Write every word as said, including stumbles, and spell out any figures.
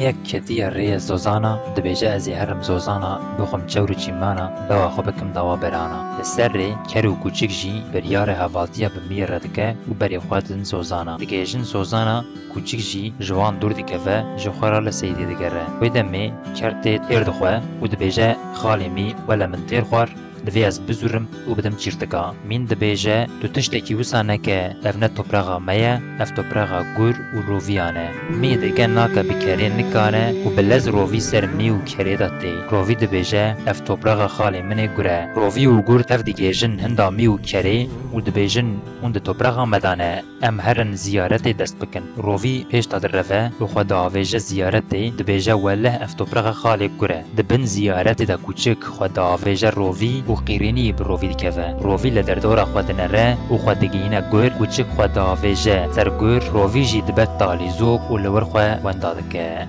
Yek ketiye rêyê Zozana, dibêje, ez ê herim Zozana, bixwim çewr û çîmana, dawa xwe bikim dawa berana. Li ser rê ker û kûçik jî biryarê hevaltiya bi miyê re dike û berê xwe din Zozana. Digihêjin Zozana, kûçik jî ji wan dûr dikeve, ji xwe re li Seydê digere. Wê demê ker tê têr dixwe û dibêje, xalê mî, wele min têr xwar, divê ez bizûrim û bidim çîrtika. Mîn dibêje, tu tiştekî wisa neke, ev ne topraxa me ye, ev topraxa gur û roviyan e. Mî dike nake bi kerê nikane û bi lez rovî ser mî û kerê de tê. Rovî dibêje, ev topraxa xalê min ê gur e. Rovî û gur tev digihêjin hinda mî û kerê û dibêjin, hûn di topraxa me de ne. Em herin ziyaretê dest bikin. Rovî pêş de direve û xwe diavêje ziyaretê, dibêje, weleh ev topraxa xalê gur e. Di bin ziyaretê de kûçik xwe diavêje rovî û qîrînî bi rovî dikeve. Rovî li derdora xwe dinere û xwe digihîne gur, kûçik xwe diavêje ser gur, rovî jî dibe talîzok û li wir xwe wenda dike.